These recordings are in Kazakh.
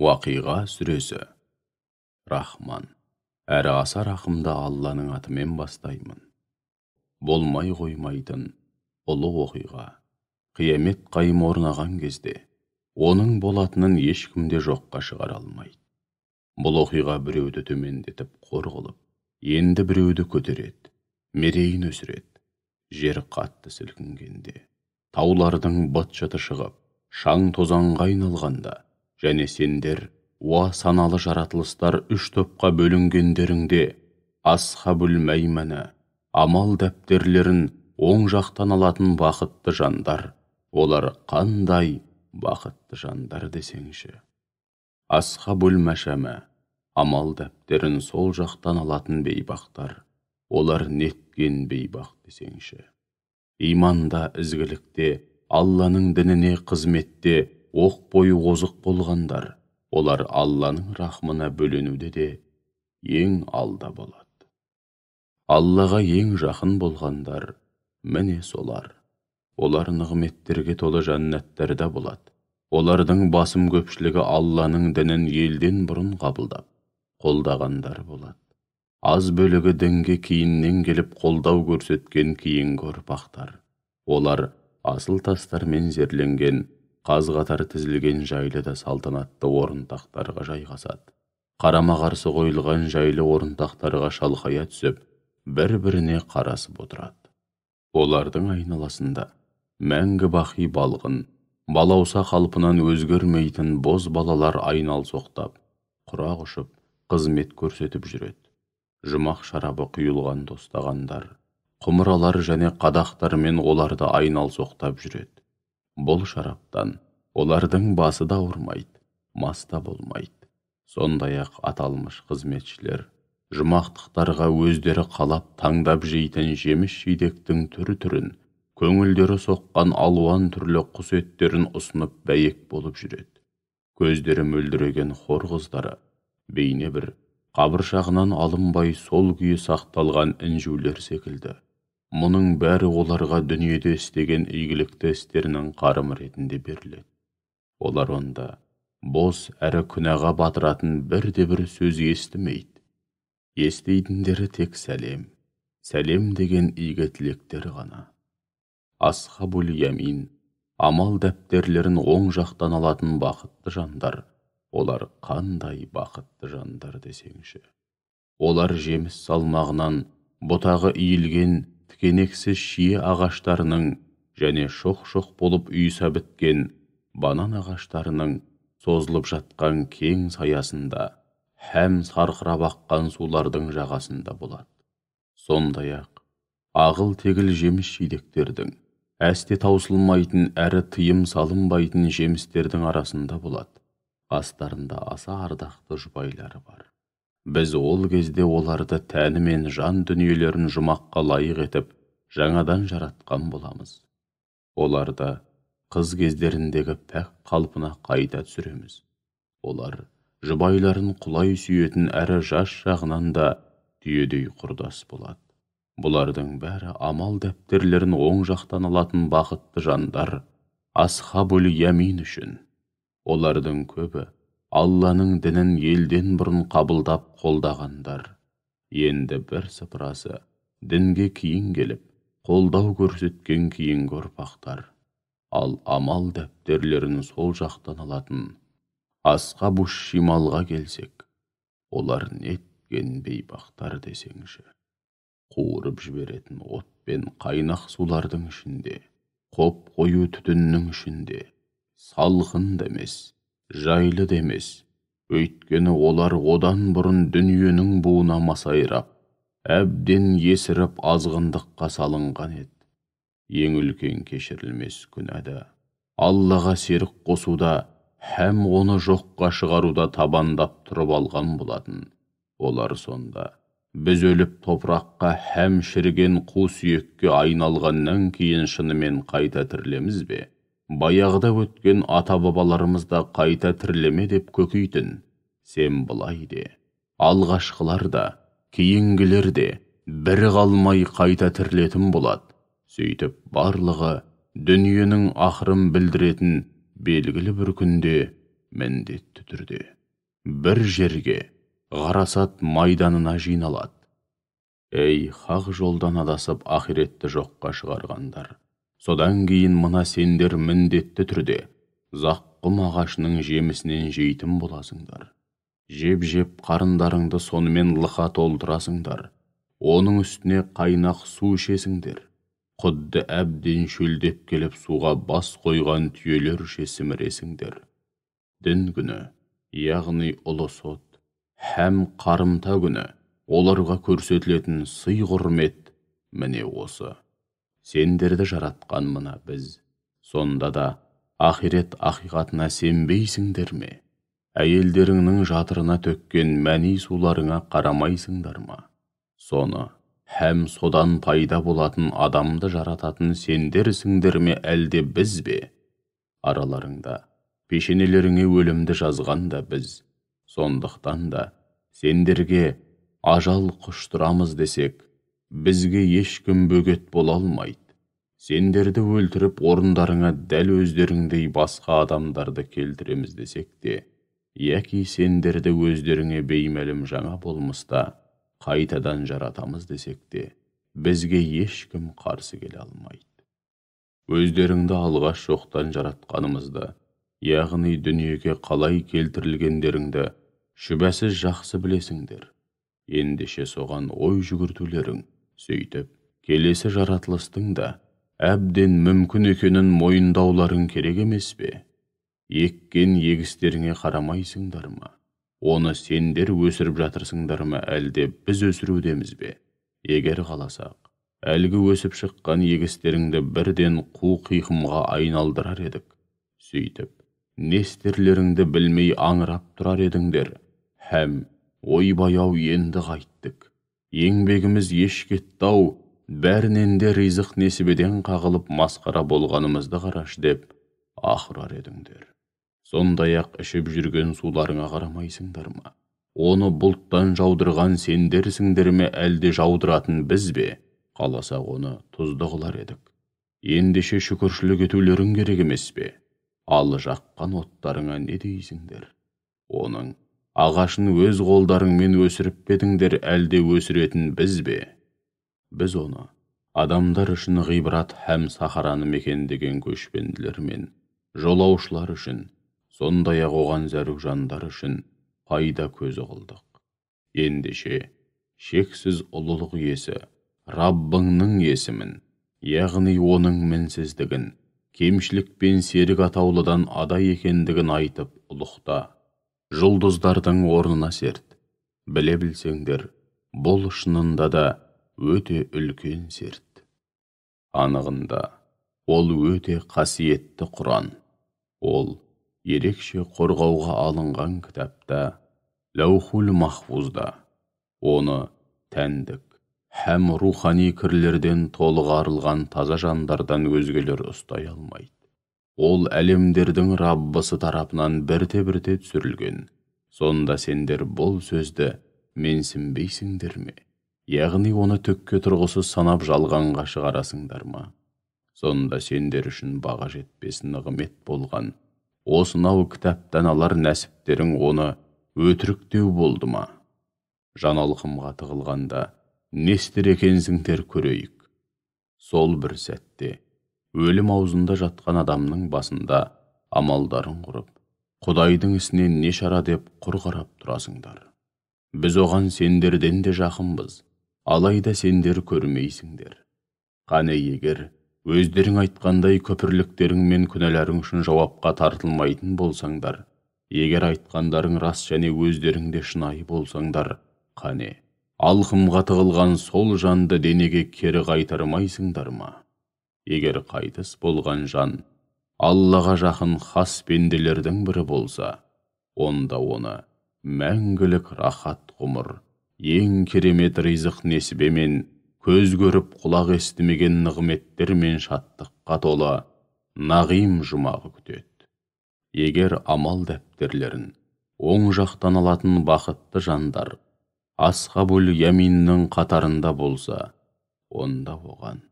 Уақиға сүресі. Рахман, әрі аса рахымды Алланың атымен бастаймын. Болмай қоймайтын ұлы оқиға, қиямет қайым орнаған кезде, оның болатынын ешкім де жоққа шығара алмайды. Бұл оқиға біреуді төмендетіп қор қылып, енді біреуді көтереді, мерейін өсіреді. Жер қатты сілкінгенде, таулардың быт-шыты шығып, шаң тозаңға айналғанда, және сендер, уа саналы жаратылыстар үш топқа бөлінгендеріңде, асхабул мәймәна, амал дәптерлерін оң жақтан алатын бақытты жандар, олар қандай бақытты жандар десеңші. Асхабул мәшәмә, амал дәптерін сол жақтан алатын бейбақтар, олар неткен бейбақ десеңші. Иманда, ізгілікте, Алланың дініне қызметте оқ бойы озық болғандар, олар Алланың рахмына бөленуде де ең алда болады. Аллаға ең жақын болғандар міне солар. Олар нығметтерге толы жәннаттарда болады. Олардың басым көпшілігі Алланың дінін елден бұрын қабылдап, қолдағандар болады. Аз бөлігі дінге кейіннен келіп қолдау көрсеткен кейінгі ұрпақтар. Олар асыл тастармен зерленген, қаз қатар тізілген жайлы да салтанатты орынтақтарға жайғасады. Қарама-қарсы қойылған жайлы орынтақтарға шалқая түсіп, бір-біріне қарасып отырады. Олардың айналасында мәңгі бақи балғын, балауса қалпынан өзгермейтін боз балалар айналсоқтап, құрақ ұшып, қызмет көрсетіп жүреді. Жұмақ шарабы құйылған тостағандар, құмыралар және қадақтармен оларды айналсоқтап жүреді. Бұл шараптан олардың басы да ауырмайды, мас та болмайды. Сондай-ақ аталмыш қызметшілер жұмақтықтарға өздері қалап таңдап жейтін жеміс-жидектің түр-түрін, көңілдері соққан алуан түрлі құс еттерін ұсынып бәйек болып жүреді. Көздері мөлдіреген хор қыздары бейне бір қабыршағынан алынбай сол күйі сақталған інжулер секілді. Мұның бәрі оларға дүниеде істеген игілікті істерінің қарымы ретінде беріледі. Олар онда бос әрі күнәға батыратын бірде-бір сөз естімейді. Естейтіндері тек сәлем, сәлем деген игі тілектер ғана. Асхабул ямин, амал дәптерлерін оң жақтан алатын бақытты жандар, олар қандай бақытты жандар десеңші. Олар жеміс салмағынан бұтағы иілген тікенексіз шие ағаштарының және шоқ-шоқ болып үйіса біткен банан ағаштарының созылып жатқан кең саясында һәм сарқырап аққан сулардың жағасында болады. Сондай-ақ ағыл-тегіл жеміс-жидектердің, әсте таусылмайтын әрі тыйым салынбайтын жемістердің арасында болады. Қастарында аса ардақты жұбайлары бар. Біз ол кезде оларды тәні мен жан дүниелерін жұмаққа лайық етіп, жаңадан жаратқан боламыз. Оларды қыз кездеріндегі пәк қалпына қайта түсіреміз. Олар жұбайларын құлай сүйетін әрі жас жағынан да түйедей құрдас болады. Бұлардың бәрі амал дәптерлерін оң жақтан алатын бақытты жандар, асхабул ямин үшін. Олардың көбі Алланың дінін елден бұрын қабылдап қолдағандар. Енді бір сыпырасы дінге кейін келіп, қолдау көрсеткен кейінгі ұрпақтар. Ал амал дәптерлерін сол жақтан алатын асхабуш шималға келсек, олар неткен бейбақтар десеңші. Қуырып жіберетін от пен қайнақ сулардың ішінде, қоп қою түтіннің ішінде, салқын да емес, жайлы да емес, өйткені олар одан бұрын дүниенің буына масайрап, әбден есіріп азғындыққа салынған еді. Ең үлкен кешірілмес күнә да, Аллаға серік қосуда, һәм оны жоққа шығаруда табандап тұрып алған болатын. Олар сонда, біз өліп топыраққа һәм шіріген қу сүйекке айналғаннан кейін шынымен қайта тірілеміз бе? Баяғыда өткен ата-бабаларымыз да қайта тірілеме деп көкейтін. Сен былай де, алғашқылар да, кейінгілер де бірі қалмай қайта тірілетін болады. Сөйтіп барлығы дүниенің ақырын білдіретін белгілі бір күнде міндетті түрде бір жерге, ғарасат майданына жиналады. Ей, хақ жолдан адасып ақиретті жоққа шығарғандар, содан кейін мына сендер міндетті түрде заққұм ағашының жемісінен жейтін боласыңдар. Жеп-жеп қарындарыңды сонымен лықа толтырасыңдар. Оның үстіне қайнақ су ішесіңдер. Құдды әбден шөлдеп келіп суға бас қойған түйелерше сіміресіңдер. Дін күні, яғни ұлы сот, һәм қарымта күні, оларға көрсетілетін сый-құрмет міне осы. Сендерді жаратқан мына біз. Сонда да ақирет ақиқатына сенбейсіңдер ме? Әйелдеріңнің жатырына төккен мәни суларыңа қарамайсыңдар ма? Соны һәм содан пайда болатын адамды жарататын сендерсіңдер ме, әлде біз бе? Араларыңда пешенелеріңе өлімді жазған да біз. Сондықтан да сендерге ажал құштырамыз десек, бізге ешкім бөгет бола алмайды. Сендерді өлтіріп орындарыңа дәл өздеріңдей басқа адамдарды келтіреміз десек те, яки сендерді өздеріңе беймәлім жаңа болмыста қайтадан жаратамыз десек те, бізге ешкім қарсы келе алмайды. Өздеріңді алғаш жоқтан жаратқанымызды, яғни дүниеге қалай келтірілгендеріңді шүбәсіз жақсы білесіңдер. Ендеше соған ой жүгіртулерің, сөйтіп келесі жаратылыстың да әбден мүмкін екенін мойындауларың керек емес пе? Еккен егістеріңе қарамайсыңдар ма? Оны сендер өсіріп жатырсыңдар ма, әлде біз өсірудеміз бе? Егер қаласақ, әлгі өсіп шыққан егістеріңді бірден қу қиқымға айналдырар едік. Сөйтіп, не істерлеріңді білмей аңырап тұрар едіңдер. Һәм ойбай-ау, енді қайттік. Еңбегіміз еш кетті-ау, бәрінен де ризық несібеден қағылып масқара болғанымызды қараш деп ах ұрар едіңдер. Сондай-ақ ішіп жүрген суларыңа қарамайсыңдар ма? Оны бұлттан жаудырған сендерсіңдер ме, әлде жаудыратын біз бе? Қаласақ оны тұзды қылар едік. Ендеше шүкіршілік етулерің керек емес пе? Ал жаққан оттарыңа не дейсіңдер? Оның ағашын өз қолдарыңмен өсіріп пе едіңдер, әлде өсіретін біз бе? Біз оны адамдар үшін ғибрат һәм сахараны мекендеген көшпенділер мен жолаушылар үшін, сондай-ақ оған зәру жандар үшін пайда көзі қылдық. Ендеше шексіз ұлылық иесі Раббыңның есімін, яғни оның мінсіздігін, кемшілік пен серік атаулыдан ада екендігін айтып ұлықта. Жұлдыздардың орнына серт. Біле білсеңдер, бұл шынында да өте үлкен серт. Анығында, ол өте қасиетті Құран. Ол ерекше қорғауға алынған кітапта, Ләухул Махфузда. Оны тәндік һәм рухани кірлерден толық арылған таза жандардан өзгелер ұстай алмайды. Ол әлемдердің Раббысы тарапынан бірте-бірте түсірілген. Сонда сендер бұл сөзді менсінбейсіңдер ме? Яғни оны түкке тұрғысыз санап жалғанға шығарасыңдар ма? Сонда сендер үшін баға жетпес нығмет болған осынау кітаптан алар нәсіптерің оны өтіріктеу болды ма? Жан алқымға тығылғанда не істер екенсіңдер көрейік. Сол бір сәтте өлім аузында жатқан адамның басында амалдарын құрып, Құдайдың ісіне не шара деп құр қарап тұрасыңдар. Біз оған сендерден де жақынбыз, алайда сендер көрмейсіңдер. Қане егер өздерің айтқандай күпірліктерің мен күнәларың үшін жауапқа тартылмайтын болсаңдар, егер айтқандарың рас және өздерің де шынайы болсаңдар, қане алқымға тығылған сол жанды денеге кері қайтармайсыңдар ма? Егер қайтыс болған жан Аллаға жақын хас пенделердің бірі болса, онда оны мәңгілік рахат ғұмыр, ең керемет ризық несібемен, көз көріп құлақ естімеген нығметтермен шаттыққа толы нағим жұмағы күтеді. Егер амал дәптерлерін оң жақтан алатын бақытты жандар асхабул яминнің қатарында болса, онда оған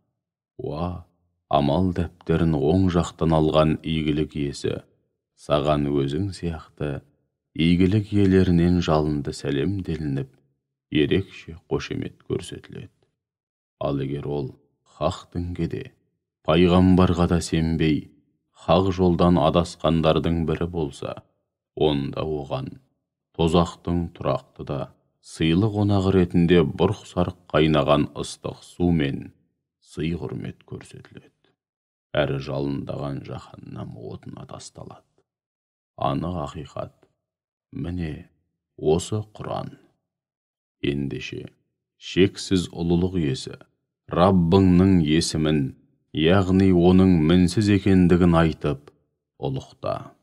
уа, амал дәптерін оң жақтан алған игілік иесі, Саған өзің сияқты игілік иелерінен жалынды сәлем делініп, ерекше қошемет көрсетіледі. Ал егер ол хақ дінге де, пайғамбарға да сенбей, хақ жолдан адасқандардың бірі болса, онда оған тозақтың тұрақты да сыйлы қонағы ретінде бұрқ-сарқ қайнаған ыстық су мен сый-құрмет көрсетіледі. Әрі жалындаған жаһаннам отына тасталады. Анық ақиқат, міне осы Құран. Ендеше, шексіз ұлылық иесі, Раббыңның есімін, яғни оның мінсіз екендігін айтып, ұлықта.